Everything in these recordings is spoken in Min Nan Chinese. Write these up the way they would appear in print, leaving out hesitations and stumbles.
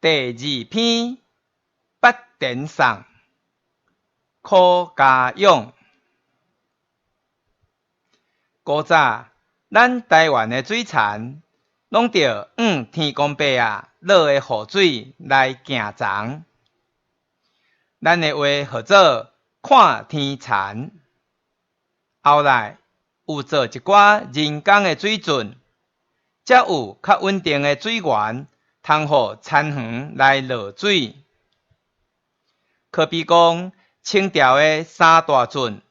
第二篇八田送，柯家勇。古早，咱台灣的水田，攏著向天公伯仔落的雨水來行叢。咱的話號做看天田。後來有做一寡人工的水圳，才有較穩定的水源，通予田園來落水。可比講清朝的三大圳、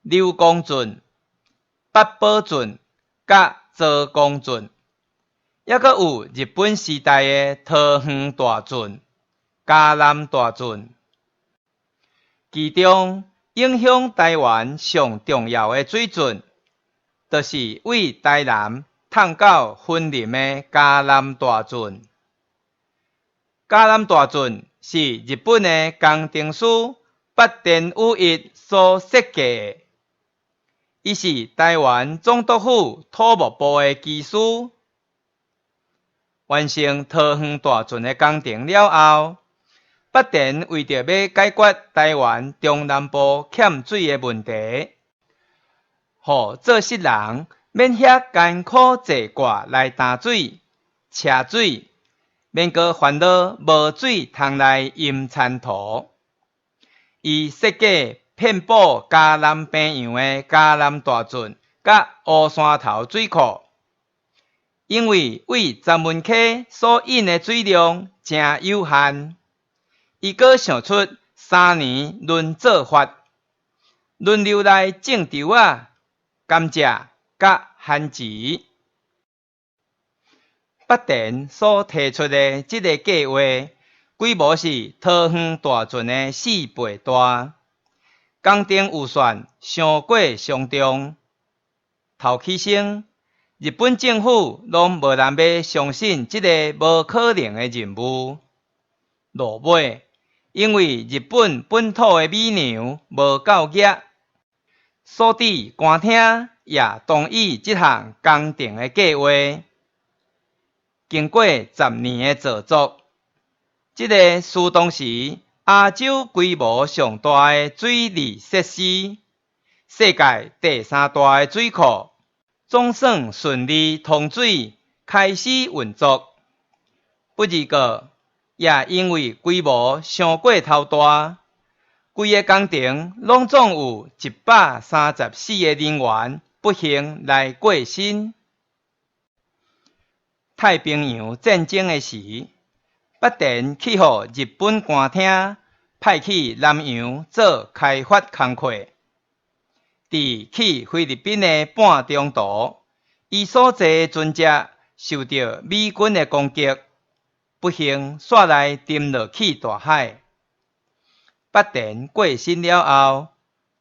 柳公圳、八堡圳佮左公圳，抑閣有日本時代的桃園大圳、嘉南大圳。其中影響台灣上重要的水圳，就是對台南湠到雲林的嘉南大圳。嘉南大圳是日本的工程師八田與一所設計的，伊是台灣總督府土木部的技師。完成桃園大圳的工程了後，八田為著欲解決台灣中南部欠水的問題，予做穡人免遐艱苦坐掛來擔水、車水，免閣煩惱無水通來淹田土。伊設計遍布嘉南平洋的嘉南大圳佮烏山頭水庫，因為對鏨文溪所引的水量誠有限，伊閣想出三年輪作法，輪流來種稻仔、甘蔗佮番薯。八田所提出的這个計畫，規模是桃園大圳的4倍大，工程預算傷過傷重。頭起先，日本政府攏無人欲相信這个無可能的任務。落尾，因為日本本土的米糧無夠額，所以官廳也同意這項工程的計畫。經過10年的造作，這个是當時亞洲規模上大的水利設施，世界第三大的水庫，總算順利通水，開始運作。不過，也因為規模傷過頭大，規个工程攏總有134個人員不幸來過身。太平洋戰爭的時，八田去予日本官廳派去南洋做開發工課。佇去菲律賓的半中途，伊所坐的船隻受著美軍的攻擊，不幸紲來沉落去大海。八田過身了後，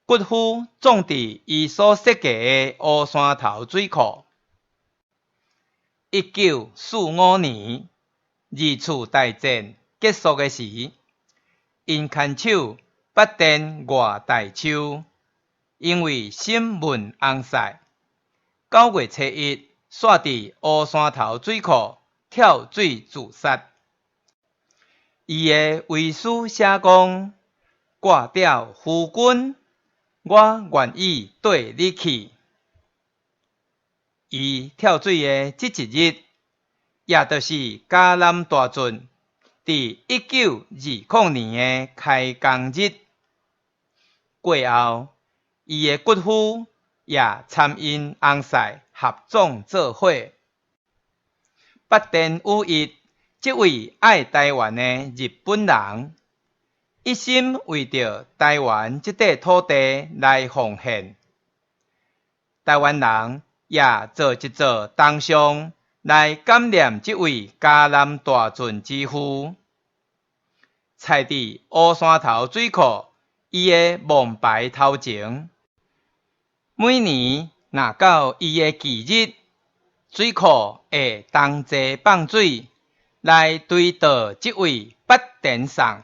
骨灰葬佇伊所設計的烏山頭水庫。1945年，二次大戰結束的時，𪜶牽手八田外大秋，因為審問翁婿，9月初1，煞佇烏山頭水庫跳水自殺。伊的遺書寫講：割掉夫君，我願意綴你去。伊跳水的這一日，也就是嘉南大圳佇1920年的開工日。過後，伊的骨灰也參𪜶翁婿合葬做伙。八田與一這位愛台灣的日本人，一心為著台灣這塊土地來奉獻。台灣人也造一座銅像來感念這位嘉南大圳之父，徛佇烏山頭水庫伊的墓牌頭前。每年若到伊的忌日，水庫會同齊放水來追悼這位八田送。